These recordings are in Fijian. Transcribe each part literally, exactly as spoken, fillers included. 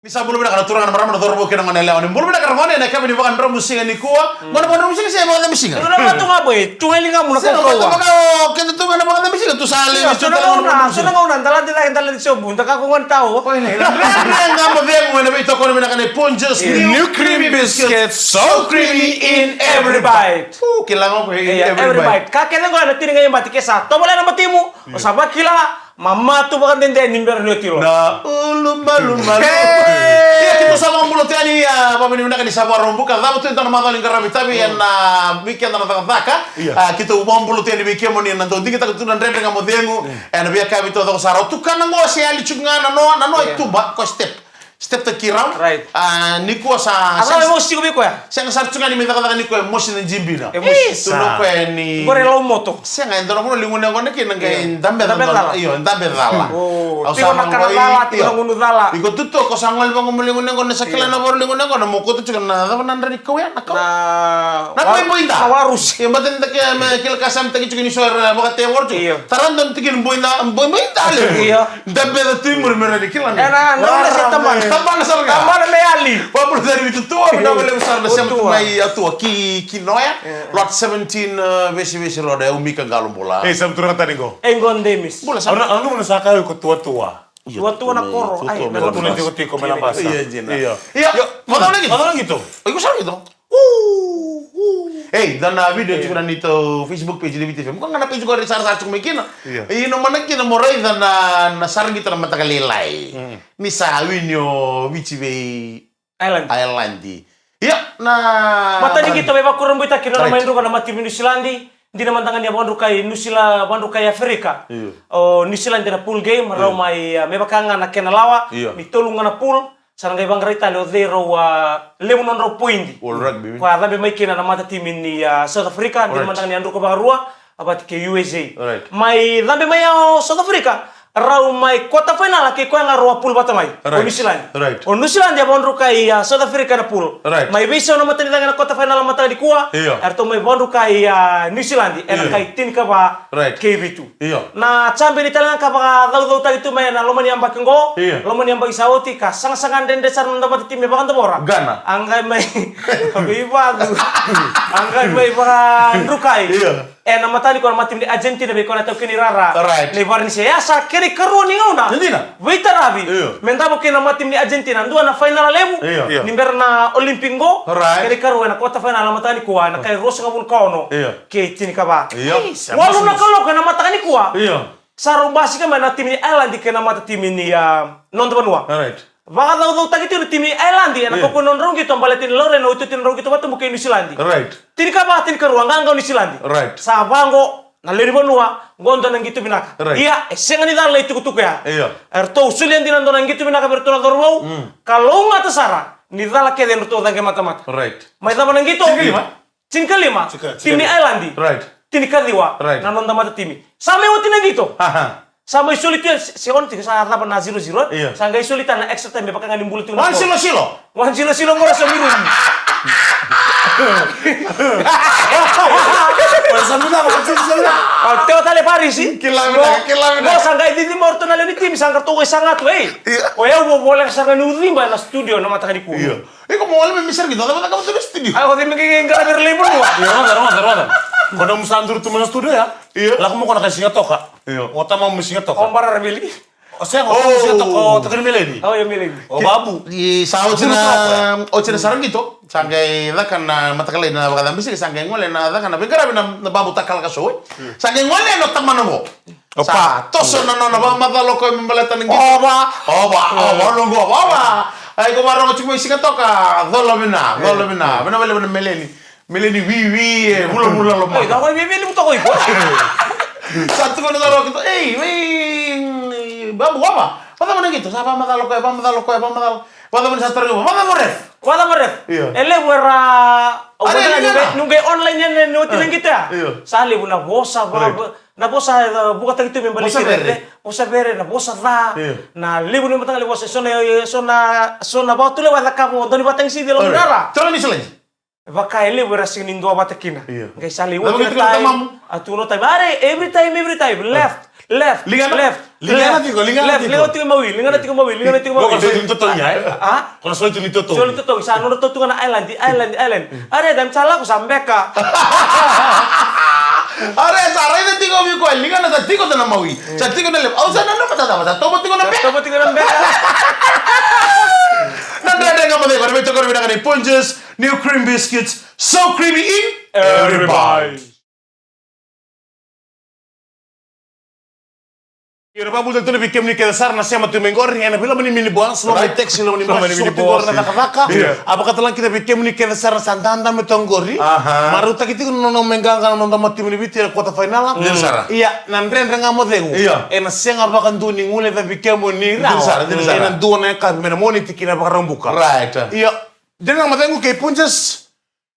Ni sa bula vinaka na turaga, na marama, na cauravou kei na gone yalewa. Ni bula vinaka na gone ena yakavi ni vakadromu siga nikua. Gone vakadromu siga se vakacami siga? Io, na vatu ga boy, tu ga i ligamu na kaukauwa. Keda tu ga na vakacami siga, tu sa lewe tu na gauna, tu na gauna, daladi cake, daladi sobu, da kako gone tau. Oi, ne, na dredre ga mo cegu ena veitokoni vinaka nei Punjas New Cream Biscuit, so creamy in every bite. Uu, kila ga ko in every bite. Ka kece qo ena tini ga i bati ke sa tovolea na matimu, o sa vakila, mama tu vakadede ni bera ni oti lo. Na ulumalumalu. Ia, keitou sa vakabula tu yani, a, vakavinavinaka ni sa vakarau buka. Cava tu e dua na macawa ni qaravi tavi ena, a, vei keda na cakacaka. Ia. A, keitou vakabula tu yani vei kemuni na dau digitaka tu na dredre ga mo cegu. Ena veiyakavi taucoko sa rau tukana qo se yali tiko ga na noa, na noa e tuba, ko step. Step taki rau. Right. A, nikua sa, a, sega, sega sara tu ga ni mai cakacaka nikua e mosi na jibina. E mosi. Tukuna o koya ni qori e laumoto. Sega, e dua na vanua liu gone qo na kina qai dabe cala. Io, dabe cala. O, au sa na kana cala, tiko na gunu cala. Iko tutu, ko sa gole vaqo mo liu gone qo, na sa kila na varo liu gone qo, na mo koto tiko na cava na dra ni kau ya, na kau. Na boiboi da. Na warusi. Io, bata ni da ke me kila ka sa me taki tiko ni so era vakatevoro tiko. Io. Tara dua na tiki ni boiboi da, boiboi da levu. Io. Dabe ca tu i muri me rawa ni kila na. Ena, na, na, na, tabana. Tabana sara ga. Tabana me yali. Vakabula sara ni tutua, vinaka vakalevu sara na sema tu mai Atua ki, ki Noya. Lot seventeen, uh, Vesivesi Road, e Umika Qalobula. Ei, sa turaga tani qo. Ei, qo Demis. Bula sara. Au na, au na sa kaya ko tuatua. Tuatua na koro. Ai, tuatua me la basi. Tuatua na tikotiko me la basa. Io, jina. Io. Io, mo dau na qito. Mo dau na qito. Oi, ko sa qito. Ei, dua na video tiko na neitou Facebook page ni Viti F M. Ko ga na page ko ri sarasara tiko mai kina. Io. Io, na mana kina mo raica na, na sara qito na mataka lailai. Ni sa wini o Viti vei Ireland. Ireland. Io, na matani qito me vakurabuitaki na nona mai druka na matimi Niusiladi. Dina mada ga ni a vakadrukai Niusila, vakadrukai Aferika. Io. O Niusiladi ena pool game, rau mai, a, me vaka ga na kena lawa. Io. Ni tolu ga na pool. Sa na qai vaqarai tale o cei rau a levu nodrau poidi. World Rugby, koya a cabe mai kina na matatimi ni, a, South Africa, dina mada ga ni a druka vakarua, a vata kei U S A. Right. Mai cabe mai o South Africa, rau mai quarter final kei koya ga rau a pool vata mai. Right. O New Zealand. Right. O New Zealand a vakadrukai, a, South Africa ena pool. Right. Mai veisau na matanicagi ena quarter final mataka nikua. Io. Eratou mai vakadrukai, a, New Zealand ena kai tinikava kei vitu. Io. Na champion tale ga ka vakacaucautaki tu mai ena loma ni yabaki qo, loma ni yabaki sa oti, ka sagasaga dredre sara na noda matatimi e vakadavora. Ghana. A qai mai, veivacu. A qai mai vakadrukai. Io. Ena mataka nikua na matatimi ni Argentina vei koya na taukei ni rara. Right. Ni Varanise. Ia sa kena ikarua ni gauna. Dina. Veitaravi. Io. Me davo kei na matatimi ni Argentina. Dua na final levu. Io. Ni bera na Olympic qo. Right. Kena ikarua ena quarter final na mataka nikua. Ena kai ruasagavulu ka ono. Io. Kei tinikava. Io. Walu na kaloko ena mataka nikua. Io. Sa rau basika mai na timi ni Ireland kei na matatimi ni, a, noda vanua. Alright. Vakacaucautaki tiko na timi ni Ireland ena kaukauwa ni nodrau qito baleta ni laurai na iotioti ni nodrau qito vata mai kei New Zealand. Right. Tinikava, tinikarua, qaqa o New Zealand. Right. Sa vaqo na lewe ni vanua, qo dua na qito vinaka. Right. Ia, e sega ni cala na itukutuku ya. Io. Eratou solia dina dua na qito vinaka vei iratou na cauravou. Mm. Kalougata sara ni cala kece ni ratou caqe matamata. Right. Mai cava na qito? Tinikalima. Tinikalima. Tika-, timi ni tinikalima. Ireland. Right. Tinikaciwa. Right. Na noda matatimi. Sa mai oti na qito. Aha. Sa mai soli tu, se, se ono tiko sa cava na zero zero. Io. Sa qai soli tale na extra time me vaka ga ni bula tiko na. One zero zero. One zero zero qo sa miruni. Sa miruni, one zero zero. O, teo tale Parisi. Kila vinaka, kila vinaka. Mo sa qai cici mai o ratou na lewe ni timi, sa qai ratou qai saga tu, ei. Io. O yau mo voleka sara ga ni uciba ena studio na mataka nikua. Io. Iko mo wale me misara ki dua, cava caka vata na studio? Ai, o cei me qai qaravi ira lai vanua? Io, rogoca, rogoca, rogoca. Ko na musa duru tu mai na studio ya. Io. Lako mo ko na kai Sigatoka. Io. O tamamu Sigatoka. O Bara Ravili. O sega, o tamamu Sigatoka, o Tokoni Meleni. O, io, Meleni. O Babu. I sa oti na, oti na sara qito. Sa qai caka na mataka lailai na vakacabisi, sa qai gole na caka na veiqaravi na, na Babu Takalaka Show. Sa qai gole na tamana qo. Opa. Sa toso na nona vakamacala o koya me baleta na qito. Ova. Ova, ova, ova, ova. Ai, ko varogo tiko mai Sigatoka, cola vina, cola vina. Vina vale vina Meleni. Meleni wiwi, e vulavula loma. Ei, ka ko wiwi ni mutoko iko. Sa tukuna na cala o qito, ei, wei, Babu, ova. Vacava na qito, sa vakamacala o koya, vakamacala o koya, vakamacala. Vacava ni sa tarogi, vacava o ref. Vacava o ref. Io. E levu era, au vacava ni qai online yani ni oti na qito ya. Io. Sa levu na vosa, va, na vosa, e, vukataki tu me baleti rere. Vosa vere, na vosa ca. Io. Na levu ni mataqali vosa, so na, so na, so na vakatulewa e cakava o dau ni vakatagisici e loma ni rara. Toro ni silagi. Vaka e levu era sega ni duavata kina. Io. Qai sa lai oti na time. A tu no time. Are, every time, every time. Left. Left, Ligana? Left, Ligana left, tiko, ligana left, tiko. Ligana tiko mawi, ligana tiko mawi, ligana tiko mawi. Ko na soli ni totogi, e? A? Ko na soli ni totogi. Soli ni totogi, sa nodra totogi na island, island, island. Are, dam sa lako sa beka. Are, sa raica tiko vei koya, ligana sa tiko na mawi. Sa tiko na left. Au sa nanuma sa cava, sa tobo tiko na beka. Sa tobo tiko na beka. Na Dredre Ga Mo Cegu, na veitokoni vinaka ni Punjas, new cream biscuits, so creamy in every bite. Io, na vakabula tale tu vei kemuni kece sara na sema tu mai qori, ena vei loma ni minibus, loma ni taxi, loma ni basi, so tu qori na cakacaka. Io. A vakatalega kina vei kemuni kece sara na sa dada me tu qori. Aha. Marautaki tiko na nona mai qaqa na noda matatimi ni Viti ena quarter final. Dina sara. Ia, na Dredre Ga Mo Cegu. Io. Ena sega vakadua ni guilecavi kemuni rawa. Dina sara, dina sara. Ena dua na yakavi mai na Moniti ki na Vakaraubuka. Right. Io, Dredre Ga Mo Cegu kei Punjas.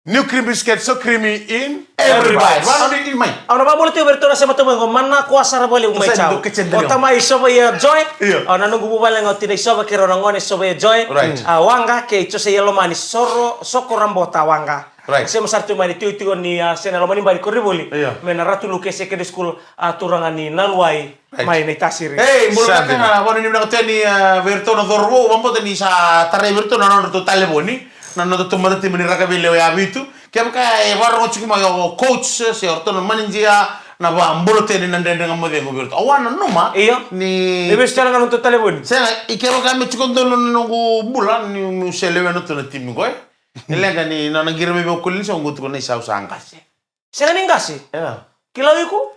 New cream biscuit, so creamy in every bite. Every bite. Vano ni mai. Au na vakabula tiko vei iratou na sema tu mai qo, manako sara vakalevu mai. Sa tau. Dou kece dau. O tamai Sova ia Joy. Io. Au na noqu vuvale ga o tinai Sova kei rau na gone Sova ia Joy. Right. A Waqa kei Jose ia Lomani Soro, Soko Rabota Waqa. Right. Sema sara tu mai ni tiotio ni, a, sena loma ni bai ni koronivuli. Io. Me na Ratu Luke Secondary School, a turaga ni Naluwai. Right. Mai na itasiri. Ei, bula vinaka, vano ni vinaka tu yani, a, vei iratou na cauravou, vakabauta ni sa tarai vei iratou na nodratou talevoni. Na nodatou matatimi ni rakavi lewe ya vitu. Kevaka e vakarogo tiko mai o coach se o ratou na manager, na vakabula tu yani na Dredre Ga Mo Cegu vei iratou. Au a nanuma. Io. Ni vesu tale ga na nodatou talevoni. Sega, i kevaka me tiko donu na noqu bula, niu se lewena tu na timi qo, e. E leqa ni na nona qiri mai vei au koli ni sa qo tiko na isau sa qase. Sega ni qase. Ena. Kila o iko?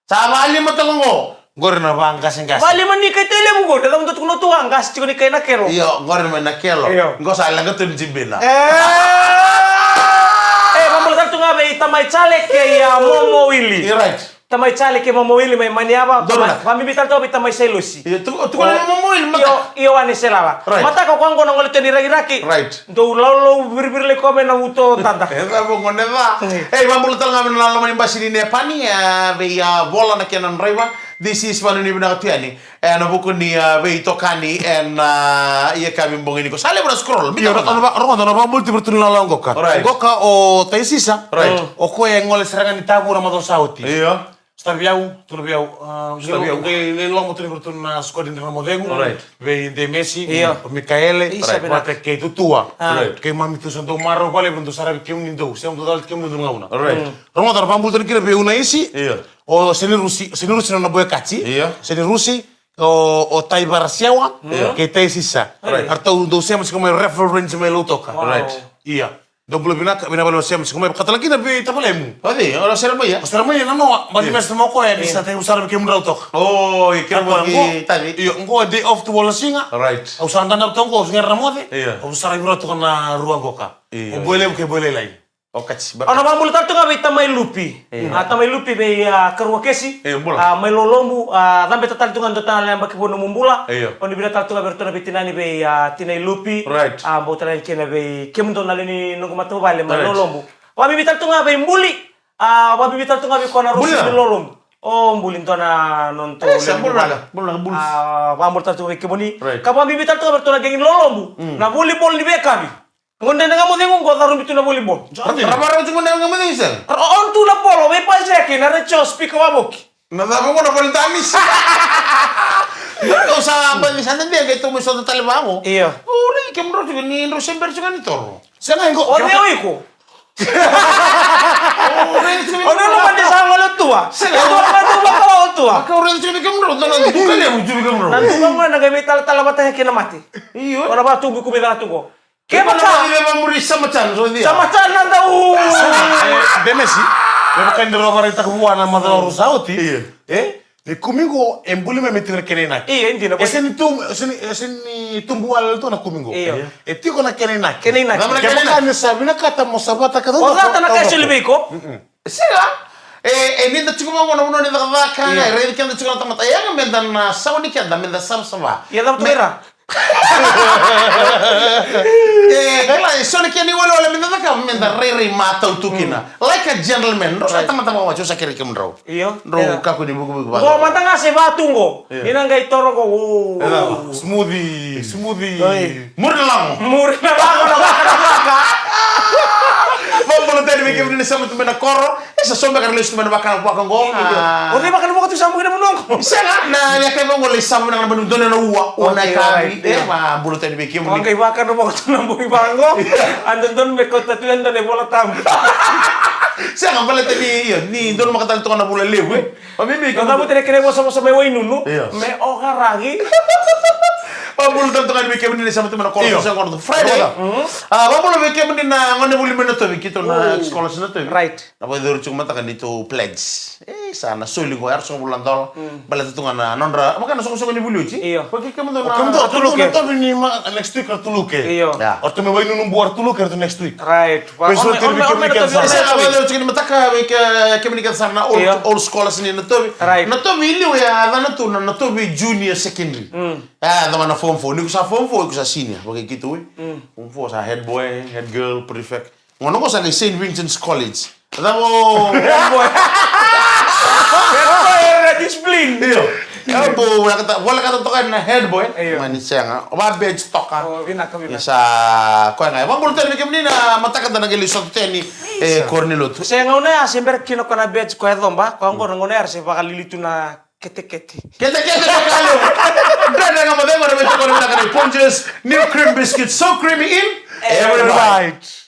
Sa valima toka qo. Qori na vaqaseqase. Valima ni kai tailevu qori. Eda mudu tukuna tu a qase tiko ni kai na kelo. Io, qori mai na kelo. Io. Qo sa leqa tu ni jibina. E. E, vabula tale tu ga vei tamai Jale kei a Momo Wili. Io, right. Tamai Jale kei Momo Wili mai Maniava. Donu. Vabibi tale tu ga vei tamai Sailosi. Io, tu, tukuna na Momo Wili, mata. Io, io, wane se lala. Right. Mataka ko qo na gole tu ni ragiraki. Right. Dou laulau virivirilai koya mai na uto dada. E ca, vou gone ca. Mm. Ei, vabula tale ga vei na loma ni basi ni Nepani, e, vei a Vola na kena draiva. This is vano ni vinaka tu yani. E, na vuku ni, e, veitokani, e, na, ia ka mi bogi ni ko. Sa levu na scroll. Io, rogoca na vabula tu vei ratou na lala qoka. Right. Qoka o Taisisa. Right. O koya e gole sara ga ni tavu na macawa sa oti. Io. Sotavi au, tukuna vei au, a, sotavi au. Qai, qai loma tu ni vei ratou na squad ni Dredre Ga Mo Cegu. Right. Vei Demesi, io, o Mikaele, isa, right, vata kei Tutua. A. Right. Keimami tu sa dau marau vakalevu, dau saravi kemuni dou, sema dau cala kemuni dou na gauna. Right. Mm. Rogoca na vakabula tale kina vei Unaisi. Io. O Senirusi, Senirusi na nona boy Kaji. Io. Senirusi, o, o Tai Varasewa, io, kei Tai Sisa. Right. Eratou dau sema tiko mai Reference mai Lautoka. Wow. Right. Ia. Dou bula vinaka, vinaka vakalevu sema tiko mai, vakatalega kina vei tavalemu. O cei, o Seremaia? O Seremaia na noa, but, io, mesa mo koya, ni, io, sa tei usara vei kemudrau toka. O, i kira mo ki tavi. Io, qo day off tu Volasiga. Right. Au sa dada toka qo, au sa gera na moce. Io. Au sara vei rau toka na rua qoka. Io. O boy levu kei boy lailai. O kati, baka. Au na vakabula tale tu ga vei tamai Lupi. Io. A, tamai Lupi vei, a, Karua Kesi. Io, bula. A, mai Lolobu, a, cabe tale tu ga dua tale na yabaki vou nomu bula. Io. O ni vinaka tale tu ga vei ratou na veitinani vei, a, tinai Lupi. Right. A, bau tale kina vei kemudou na lewe ni noqu matavuvale mai, right, Lolobu. Vakabibi tale tu ga vei Buli. A, vakabibi tale tu ga vei koya na Rosi ni Lolobu. O Buli dua na nodatou lewe ni vuvale. Bula, bula, bula. A, vakabula tale tu ga vei kemuni. Right. Ka vakabibi tale tu ga vei ratou na geng ni Lolobu. Mm. Na volleyball ni veiyakavi. Qo Dredre Ga Mo Cegu qo carubi tu na volleyball. Ra, ra varau tiko na Dredre Ga Mo Cegu sega. Ra on tu na polo, vei Pajeki, na retio, speaker wavoki. Na cava qo na vale damisi. Au sa baci sa dede qai tou mai sota tale vaqo. Io. O rei kemudrau tiko ni drau se bera tiko ni toro. Sega qo. O cei o iko? O rei tiko ni. O na loma ni sa gole tua. Sega. O na loma ni sa gole tua. Ka o rei tiko ni kemudrau, dua na duka levu tiko ni kemudrau. Na duka qo na qai veitalatala vata kei na mate. Io. O na vatubu kumi caka tu qo. Kevaka na vamuri Sama Chan, so dia. Sama Chan na dau. E, Demesi, me vaka ni rau vakaraitaka vua na macawa rua sa oti. Io. E, ni kumi qo e buli mai me tiko na kena inaki. Io, e dina. E sega ni tubu, e sega ni, e sega ni tubu wale tu na kumi qo. Io. E tiko na kena inaki. Kena inaki. Kevaka ni sa vinakata mo sa vata ka. O cata na ka e soli vei iko. Mm-mm. Sega. E, e ni da tiko vaqo na vanua ni cakacaka, io, e raici keda tiko na tamata. E yaga me da na sauni keda, me da savasava. Ia cava tu me ira? E, kila, e so na kena iwalewale me da cakava, me da rairai matau tu kina. Mm. Like a gentleman. Drau sa, right, tamata vakawati, au sa kerei kemudrau. Io. Drau, io, kakua ni vukivuki vaka. Qo mada ga se vatu qo. Io. Ni na qai toro qo. O. E cava? Smoothie, smoothie. Oi. Muri na lago. Muri na lago na vaka na vaka. Vabula Bula tale vei kemuni na sema tu mai na koro. E sa so beka na lesu tu mai na vakavaka qo. Io. O cei vakavaka tu sa bui na vanua qo? Sega, na yakavi qo lai sema na bani dona na ua, ua na yakavi. E, ma bula tale vei kemuni. Qai vakavaka tu na bui vaqo. A dodonu me kauta tu e dua na iVola Tabu. Sega, baleta ni, io, ni donumaka tale toka na vula levu, e. O mimi, na vute na kena vosavosa mai Wainunu. Io. Me o karagi. Vabula tale toka yani vei kemuni na sema tu mai na koro. Io. Sa qo na Friday. Io. A, vabula vei kemuni na gone vuli mai na Tovi, keitou na scholars na Tovi. Right. Na vakayacori tiko mataka ni tou pledge. E, sa na soli qo, e ruasagavulu na dola. Baleta tu ga na nodra, vaka na soqosoqo ni vuli oti. Io. Vaka kemudou na, kemudou na Tovi ni ma, next week na Tuluke. Io. O ratou mai Wainunu, bua na Tuluke, ratou next week. Right. Sa vakayacori tiko ni mataka vei kemuni kece sara na old, old scholars ni na Tovi. Right. Na Tovi i liu e yacana tu na, na Tovi Junior Secondary. E yacana na form four. Ni ko sa form four, ko sa senior. Vaka keitou, e. Form four sa head boy, head girl, prefect. Gauna qo sa qai Saint Vincent's College. Cava o head boy? Head boy era discipline. Io. Io, bo, volekata, volekata toka na head boy. Io. Mani sega. O va badge toka. O, vinaka, vinaka. Isa, koya ga. Vabula tale vei kemuni na mataka da na qai lai sota tani. E, koro ni lotu. Sega, gauna ya se bera kina ko na badge ko e coba. Ko qo na gauna ya se vakalili tu na ketekete. Ketekete toka levu. Dredre Ga Mo Cegu, na vei tokoni vinaka ni Punjas. New cream biscuit, so creamy in every bite.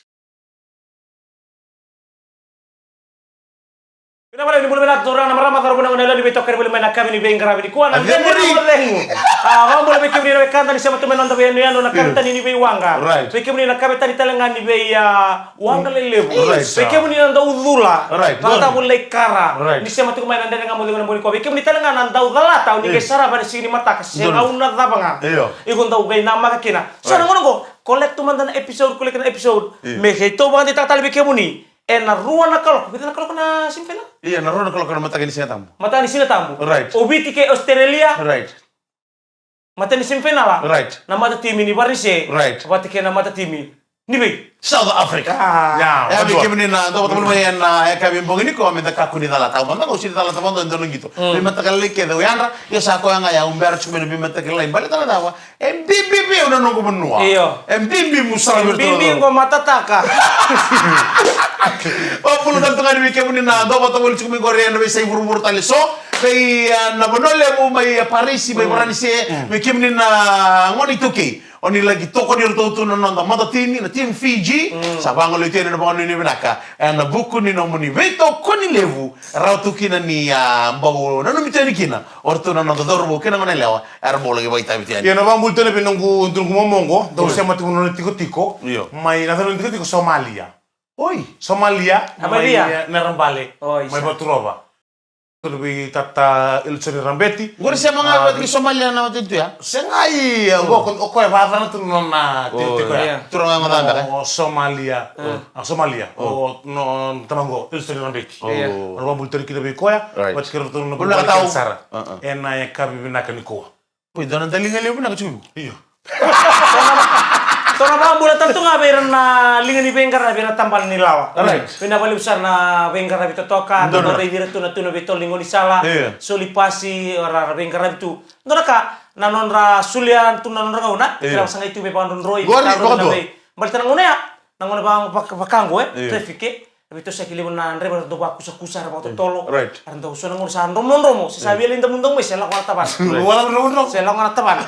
Vinaka vakalevu, ni bula vinaka turaga na marama, cauravou, na gone yalewa ni veitokani voli mai na yakavi ni veiqaravi nikua, na Dredre Ga Mo Cegu. A, vabula vei kemuni na wekada ni sema tu mai na noda veiyanuyanu na kavetani ni veiwaqa. Right. Vei kemuni na kavetani tale ga ni vei, a, waqa lelevu. Right. Vei kemuni na daucula. Right. Vakatakila na ikara. Right. Ni sema tiko mai na Dredre Ga Mo Cegu na bogi nikua. Vei kemuni tale ga na daucalata, o ni qai sarava ena siga ni mataka, se gauna cava ga. Io. Iko dau qai namaka kina. So na gauna qo, collect tu mada na episode, collect na episode. Io. Me keitou vakadeitaka tale vei kemuni. Ena rua na kaloko, vica na kaloko na semifinal? Io, na rua na kaloko na mataka ni Siga Tabu. Mataka ni Siga Tabu. Right. O Viti kei Australia. Right. Mataka ni semifinal. Right. Na matatimi ni Varanise. Right. Vata kei na matatimi ni vei? South Africa. Ah. Ya, vei kemuni na, dou vata mai ena, e, yakavi bogi nikua, me da kakua ni calata. Au mada, au sega ni calata vakadua e dua na qito. Mm. Veimataka lailai kece au yadra, ia sa koya ga ya, au bera tiko mai na veimataka lailai. Baleta na cava? E bibi vei au na noqu vanua. Io. E bibi meu saravi iratou. Bibi qo matataka. Vabula tale tu ga yani vei kemuni na dau vata voli tiko mai qori ena veiyasai vuravura tale so. Vei, a, na vanua levu mai, a, Parisi, mai Varanise, vei kemuni na gone iTaukei. O ni laki tokoni iratou tu na noda matatimi, na Team Fiji. Sa vagolei tu yani na vakanuinui vinaka. Ena vuku ni nomuni veitokoni levu. Rawa tu kina ni, a, bau nanumi tu yani kina o ratou na noda cauravou kei na gone yalewa era bau laki vakaitavi tu yani. Ia na vakabula tu yani vei noqu, noqu momo qo, dau sema tiko na nona tikotiko. Io. Mai na nona tikotiko Somalia. Oi. Somalia, mai, e, Narabale. Oi, mai Vaturova. Tolu vei tata Ilsoni Rabeti. Qori sema ga vei Somalia na matanitu ya? Sega, ia, o koya e vakacana tu na nona tikotiko ya. Turaga ga cava beka? O Somalia. A, Somalia. O, no, tamaqu, Ilsoni Rabeti. Io. Au na vakabula tale kina vei koya. Right. Vata kei iratou na vuvale kece sara. Ena yakavi vinaka nikua. Oi, dua na daliga levu vinaka tiko. Io. Tou na vakabula tale tu ga vei ira na liga ni veiqaravi ena tabana ni lawa. Right. Vinaka vakalevu sara na veiqaravi totoka, dou na raici ira tu na, tu na veitolo ni gaunisala, soli pasi, ra, ra veiqaravi tu. Dua na ka, na nodra solia tu na nodra gauna, io, kila sa qai tu me vakadrodroi, qori, vakadua. Baleta na gauna ya, na gauna vaka, vaka, vaka qo, e, traffic, e, e veitosoyaki levu na draiva, era dau vakusakusa, era vakatotolo. Right. Era dau so na gauna sa dromodromo, se sa via lai damudamu mai, se lako na tavana. Right. Se lako na tavana.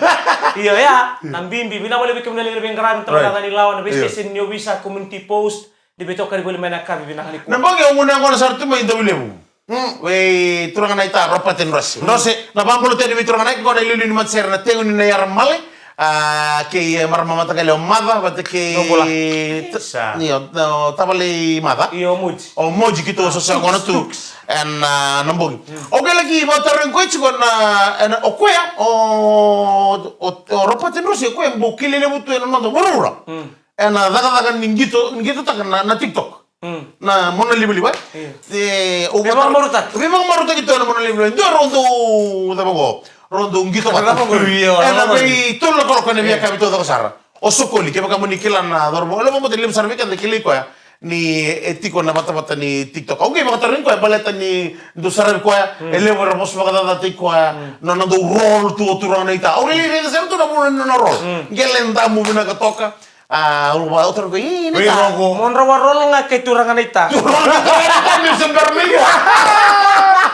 Io, ya, na bibi, vinaka vakalevu vei kemuni na liga ni veiqaravi, na tabana ni lawa, na veisiteseni ni ovisa, community post, ni veitokani voli mai na yakavi vinaka nikua. Na bogi au gunu yaqona sara tu mai Davuilevu. Mm. Vei turaga na ita Robert and Rose. Mm. Rose, na vakabula tu yani vei turaga na ita qo na iliuliu ni matasere na Tegu ni Naiyaramale. A, kei, e, marama mataqali o Maca, vata kei, io, o tavalei Maca. Io, o Moji. O Moji, keitou sa yaqona tu. Ena, a, na bogi. Mm. Au qai laki vakatarogi koya tiko na, ena, o koya, o, o, o Robert and Rose, o koya bau kilai levu tu ena noda vuravura. Mm. Ena cakacaka ni qito, ni qitotaka na, na TikTok. Mm. Na monalivaliva. Io. E, au via vakamarautaki. Au via vakamarautaki tu ena monalivaliva. Dua rau dau, cava qo? Rau dau qito vata. Io, ena veitolu na kaloko ena veiyakavi taucoko sara. O Sokoli, kevaka mo ni kila na cauravou. Au levu, au levu sara vei keda kilai koya. Ni e tiko na vatavata ni TikTok. Au qai vakatarogi koya baleta ni dau saravi koya. Mm. E levu era vosa vakacacataki koya. Mm. Na nona dau roll tu o turaga na ita. Au raica sara tu na vuna ni nona roll. Mm. Qele damu vinaka toka. A, o taro qo, ii, ni ta. Mo dra wa rolo ga kei turaga na ita. Turaga na ita, ni se ber ni wa.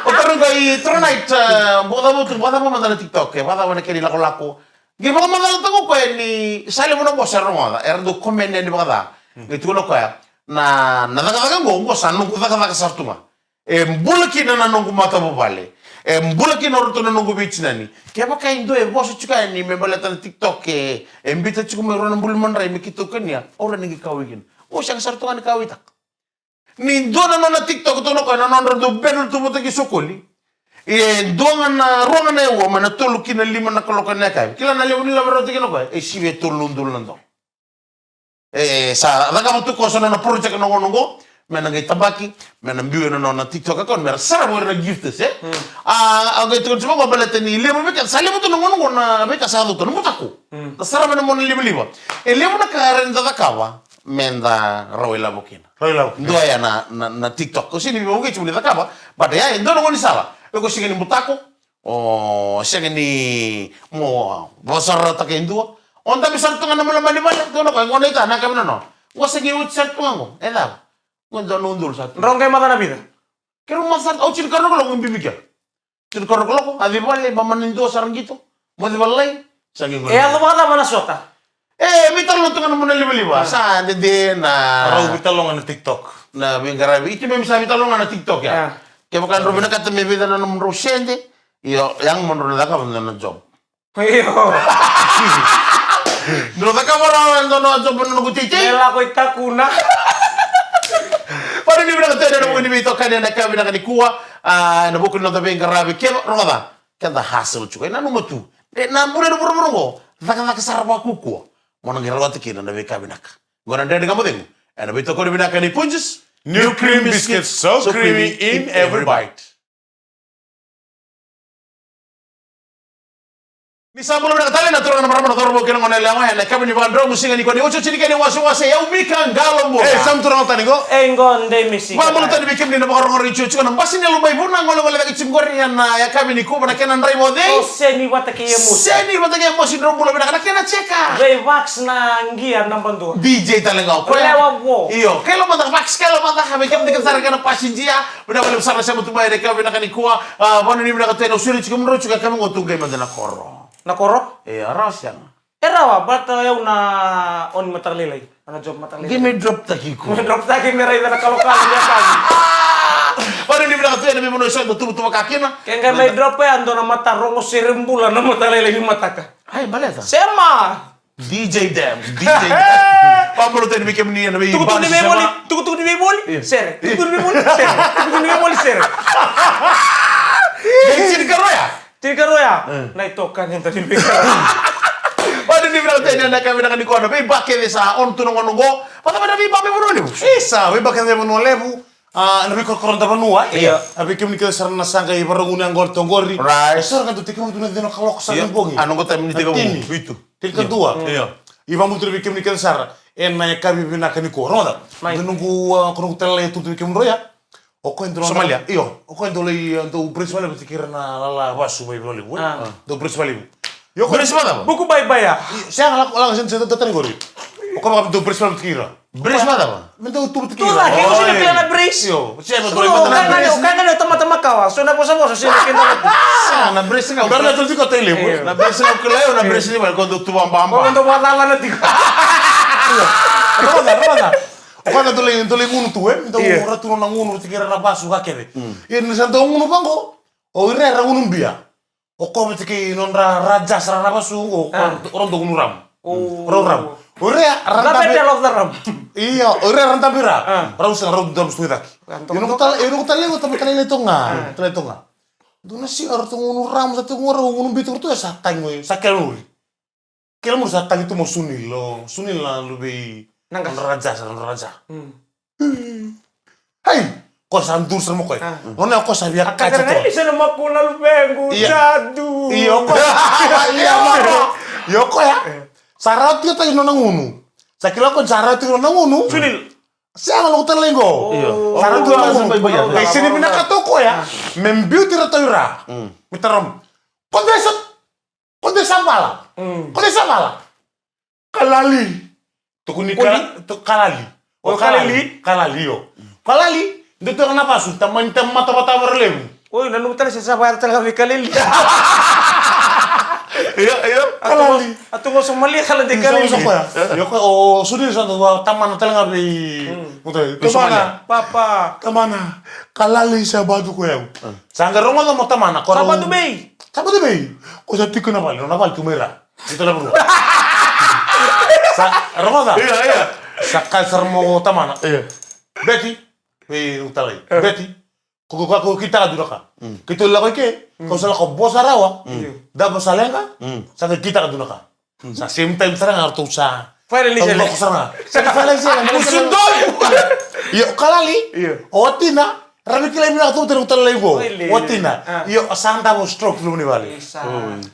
O taro qo i turaga na ita, boca votu, boca mada na TikTok, e boca na kena lakolako. Qai vakamacalataka o koya ni sa levu na qo sa rogoca, era dau comment yani vakaca. Qai tukuna o koya, na, na cakacaka qo, qo sa noqu cakacaka sara tu ga. E bula kina na noqu matavuvale. E bula kina o ratou na noqu veitinani. Kevaka e dua e vosa tiko yani me baleta na TikTok e, e biuta tiko mai rua na buli madrai me keitou kania, au rawa ni qai kauwai kina. Au sega sara tu ga ni kauwaitaka. Ni dua na nona TikTok tu na koya na nodra dau bera tu vata ki sokoli. E dua ga na, rua ga na aua mai na tolu ki na lima na kaloko ena yakavi. Kila na levu ni lavera oti kina o koya, e sivi e tolu na udolu na dola. E sa cakava tu koya so na nona project na gauna oqo, me na qai tabaki, me na biu ena nona TikTok account, me ra sarava o ira na gifters, e? A, a qai tukuna tiko qo baleta ni levu vei keda, sa levu tu na gauna oqo na veika sa yaco tu, na butako. Na sarava ena mona livaliva. E levu na ka era da cakava, me da rawa ilavo kina. Rawa ilavo. Dua ya na, na, na TikTok. Ko sega ni veivuke tiko ni cakava, but ya e dua na gaunisala. E ko sega ni butako, o sega ni mo vakasaurarataka e dua. O dabe sara tu ga na malamalivale, tu na koya, gona ita, na ka vinaka. Qo sega ni oti sara tu ga qo, e cava? Qo dua na udolu sara tu. Drau qai maca na vica? Keirau maca sara, au tinikarua na kaloko qai bibi kea. Tinikarua na kaloko, a civale, mamana ni dua sara qito. Moce valai, sa qai gona. E yaco vakacava na sota? E, veitalanoa tu ga na mona livaliva, sa dede na. Rau veitalanoa na TikTok. Na veiqaravi, iti me mi sa veitalanoa na TikTok ya. Kevaka drau vinakata me vica na nomudrau sede, io, yaga mo drau na cakava na nona job. Io. Drau cakava rawa na nona job na noqu teitei. Me lako i takuna. Vakanuinui vinaka tu ena vuku ni veitokani ena yakavi vinaka nikua, a, ena vuku ni noda veiqaravi keva, rogoca. Keda hustle tiko. E nanuma tu. E na bula ni vuravura oqo. Cakacaka sara vakukua. Mo na qai rawata kina na veika vinaka. Qo na Dredre Ga Mo Cegu. Ena veitokoni vinaka ni Punjas. New cream biscuits, so creamy in every bite. Ni sa bula vinaka tale na turaga na marama na cauravou kei na gone yalewa ena yakavi ni vakadromu siga nikua ni otioti ni kena iwasewase, e au Mika Qaloboka. E sa turaga tani qo. E qo Dei Misika. Vakabula tani vei kemuni na vakarorogo rai tiko na basi ni Yalo Mai Vuna, golegole cake tiko qori ena yakavi nikua na kena draiva o cei? O Seni vata kei Emosi. Seni vata kei Emosi, drau bula vinaka na kena cheka. Vei Vax na qia naba dua. D J tale ga o koya. Lewa vo. Io, kei lomada Vax, kei lomada, vei kemuni kece sara kei na passenger. Vinaka vakalevu sara na sema tu mai ena yakavi vinaka nikua. A, vakanuinui vinaka tu ena usuri tiko kemudrau tiko ena yakavi qo, tu qai mada na koro. Na koro? E, a rawa sega. E rawa, baleta o yau na oni mataka lailai. Ana job mataka lailai. Qai mai drop taki iko. Mai drop taki me raica na kalokalo ni yakavi. Vakanuinui vinaka tu ena veivanua eso eda tuvatuva ka kina. Ke qai mai drop ya, dua na mata rogo sere bula na mataka lailai ni mataka. Ai, baleta. Sema! D J Dams, D J Dams. Vakabula tani vei kemuni ena vei tukutuku ni basi veivoli, sema. Tukutuku ni veivoli, sere. Tukutuku ni veivoli, sere. Tukutuku ni veivoli, sere. Qai tinikarua ya? Tinikarua ya? E. Na itokani dua ni veika. Vakanuinui vinaka tani ena yakavi vinaka nikua na veiba kece sa on tu na gauna oqo. Vata vata veiba mai Vanua Levu. Isa, veiba kece mai Vanua Levu. A, na veikorokoro da vanua, e? Io. A, vei kemuni kece sara na saqa i Vakaraubuka qori, toqori. Right. E sa ra ga dau tekivu tu na ciwa na kaloko sara ni bogi. A, noqu taimi ni tekivu. Tini. Vitu. Tinikadua. Io. I vakamutu vei kemuni kece sara ena yakavi vinaka nikua. Rogoca. Mai. Dua noqu, a, ko noqu talai e tutu vei kemudrau ya. O koya dau Somalia. Io. O koya dau lai, a, dau brace vakalevu vata kei ira na lala vasu mai Vanua Levu, e? A. Dau brace vakalevu. Io, ko brace vakacava? Buku baibai ya. Io, sega, lako, lako, sega, sega, tatani qori. O koya vaka dau brace vakalevu vata kei ira. Brace vakacava? Me dau tu vata kei ira. Tu cake, o sega ni kila na brace. Io, sega, me dau brace. O koya ga ni, o koya ga ni o tamata makawa. So na vosavosa, sega ni kila na brace. Sega, na brace ga. Dua na tolu tiko tale levu. Io. Na brace ga o kilai, o na brace ni vale, ko dau tu vababa. Ko dau vacala na tiko. Io. Rogoca, rogoca. O koya dau lai, dau lai gunu tu, e? Dau ra tu na gunu, vata kei ira na vasu, ka kece. Mm. Ia ni sa dau gunu vaqo. O ira era gunu bia. O koya vata kei nodra raja sara na vasu qo, o rau dau gunu ramu. Rau ramu. O ira era dabe. Io, o ira era dabe ira. Rau sega, rau dabe tu i cake. Io, noqu tala, io, noqu tala, io, tala, tala, tala, toga. Tala, toga. Dua na siga rau gunu ramu, sa tu qo rau gunu bia tu, rau tu, sa tagi, sa kele muri. Kele muri sa tagi tu mai o Sunil, o Sunil na luve i nodra raja sara, nodra raja. Hei! Ko sa duru sara mai o koya. Nona o koya sa via kaca tu. Isa na makuna luvequ, sa duru. Io, o koya. Io, o koya. Sa rawa tiko tale nona gunu. Sa kila o koya sa rawa tiko nona gunu. Sunil. Sega, noqu talai qo. Io. Sa rawa tiko nona gunu. Qai sega ni vinakata o koya me biuti iratou ira. Me taroga. Ko dei sa Ko dei sa vala. Ko dei sa vala. Kalali. Kuni Kuni? Kala-, to-, Kalali. O Kalali? Kalali, io. Kalali, dou toka na vasu, tamani tamata vata vara levu. Oi, na nomu tale se sa vaya tale ga vei Kalali. Io, io. Kalali. A tu go Somalia kala de Kalali. Sa koya. Io, ko, o Sudiri sa dua tamana tale ga vei. Tamana, papa. Tamana, Kalali sa batu ko yau. Sa ga rogoca mo tamana, ko Sa rau batu bei. Sa batu bei. Ko sa tiko na vale, na vale tu mai ra. Ita na vanua. Sa, rogoca. Io, io. Sa kai sara mo tamana. Io. Beti. Vei u talai. Beti. Ko, ko, ko, ko kitaka dua na ka. Keitou lako i ke, kau sa lako vosa rawa. Io. Da vosa leqa, sa qai kitaka dua na ka. Sa same time sara ga ratou sa. Fai le ni sa lako sara ga. Sa fai le ni sa lako. Musu donu. Io, Kalali. Io. O watina, ravi kilai mina ratou tena talai qo. Oi, le. O watina. Io, sa davo stroke tu loma ni vale. Sa.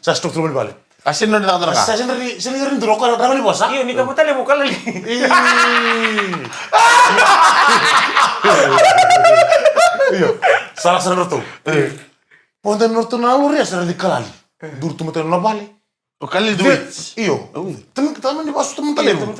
Sa stroke tu loma ni vale. A sega ni cakacaka. Sa sega ni, sega ni duro ko rawa ni vosa. Io, ni ka matale mo Kalali. Io. Sa lasa na ratou. Poda na ratou na lori sa raici Kalali. Duru tu matale na vale. O Kalali dui. Io. Tamani, tamani vasu, tamani talevu.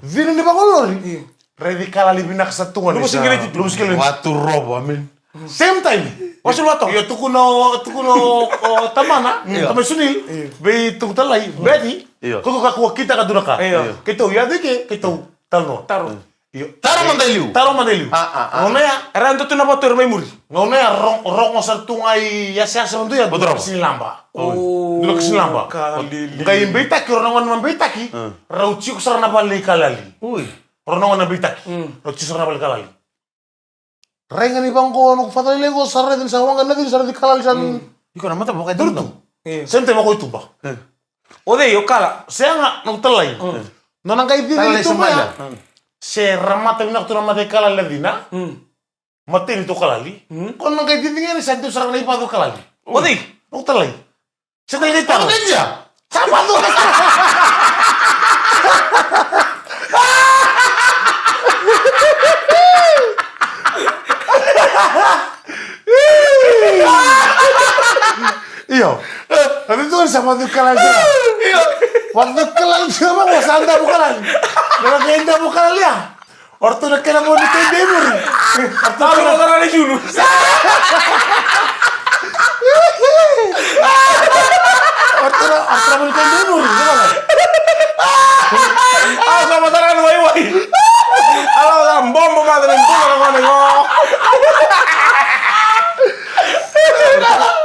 Vina ni vakolori. Io. Raici Kalali vinaka sa tu ga ni sa. Luva sikileti tu. Luva sikileti. Watu robo, amen. Same time. Wasu loto. Io, tukuna o, tukuna o, o tamana, tamai Sunil, vei tuku talai, Beti. Io. Koko kakua kitaka dua na ka. Io. Keitou yaco i ke, keitou talanoa. Taro. Io. Taro mada i liu. Taro mada i liu. A, a, a. Gauna ya. Era dua tu na vato era mai muri. Gauna ya ro-, rogo sara tu ga i yasayasa ra dua ya. Vato rogo. Sinilaba. Oi. Dua na ka sinilaba. Kalili. Qai beitaki, rau na gone na beitaki. Rau tiko sara na vale i Kalali. Oi. Rau na gone na beitaki. Rau tiko sara na vale i Kalali. Rai ga ni vaqo, noqu father-in-law qo sa raici ni sa waqa na cini sa raici Kalali sa. Iko na mata vaka duru tu. Io. Same time vaka i tuba. O cei, o Kala? Sega, noqu talai. Nona qai cici ni tuba ya. Se ra mata vinaka tu na mata i Kalali na cina. Mateni tu Kalali. Ko nona qai cici ga ni sa deu sara na i vacu Kalali. O cei? Noqu talai. Sa tale qai taro. Sa vacu. Io. Ave tu sa vacu Kalali. Io. Vacu Kalali sa vacu sa davo Kalali. Nona qai davo Kalali ya. O ratou na kena vo ni kai dei muri. Talo na tara ni julu. O ratou na, o ratou na vo ni kai dei muri. A sa matara ni waiwai. A la sa bombo mata ni bula na gone go.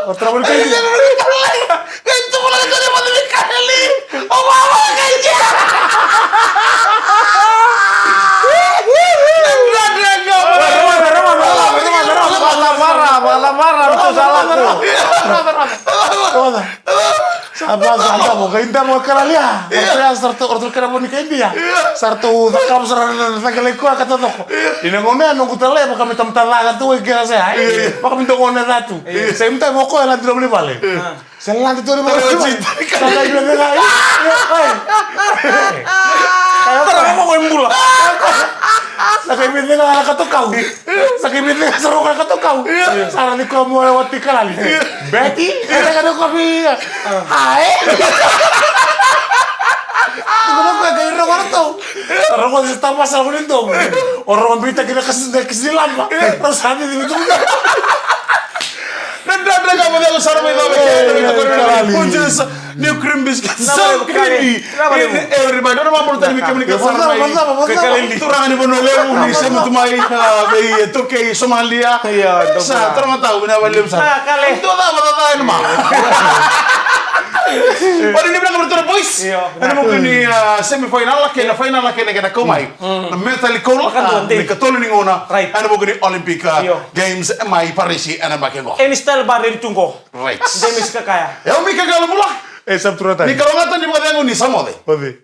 O ratou na vo ni kai dei. Kai tu mula ni kone mata ni Kalali. O mama kai dia. Sa va sa davo, qai davo Kalali ya. Sa ratou, ratou kena vo ni kai dia. Sa ratou cakava sara na cakilai koya ka tacoko. Ina gauna ya noqu talai vaka me tamata ca ka tu e kea sa ya. Vaka me dau gone ca tu. Same time o koya ladi loma ni vale. Sa lade tu ni mo. Sa kai me vega. Tara mo ko bula. Sa kai me vega na katokau. Sa kai me vega sa roka na katokau. Sa ra ni ko mo wati Kalali. Beti, era ka ko mi. Ai. Ko ko ka ro ko to. Ro ko sa tama sa ko ni to. O ro ko bita kina kasi na kasi lamba. Ro sa ni ni. Na dra dra ka mo dela sara mai dela ke na ka ko ni punches new cream biscuit so creamy. Everybody, dona mabolo tani mi kemuni ka sara mai. Turaga ni Vanua Levu ni sema tu mai vei Turkey, Somalia. Sa turaga tau ina vale sa. Dua cava dua cava ina ma. Ori ni vinaka maratou na boys. Ena vuku ni semi final kei na final kei na kena kau mai. Na medal gold, ah, ni katolu ni gauna, right, ena vuku ni Olympic, ah, io, Games mai Parisi ena yabaki qo. Any style bar ready to go. Right. Demis Kakaya. E o Mika Galubula. E, sa tu ra tani. Ni kalougata ni vakacegu ni sa moce. Moce.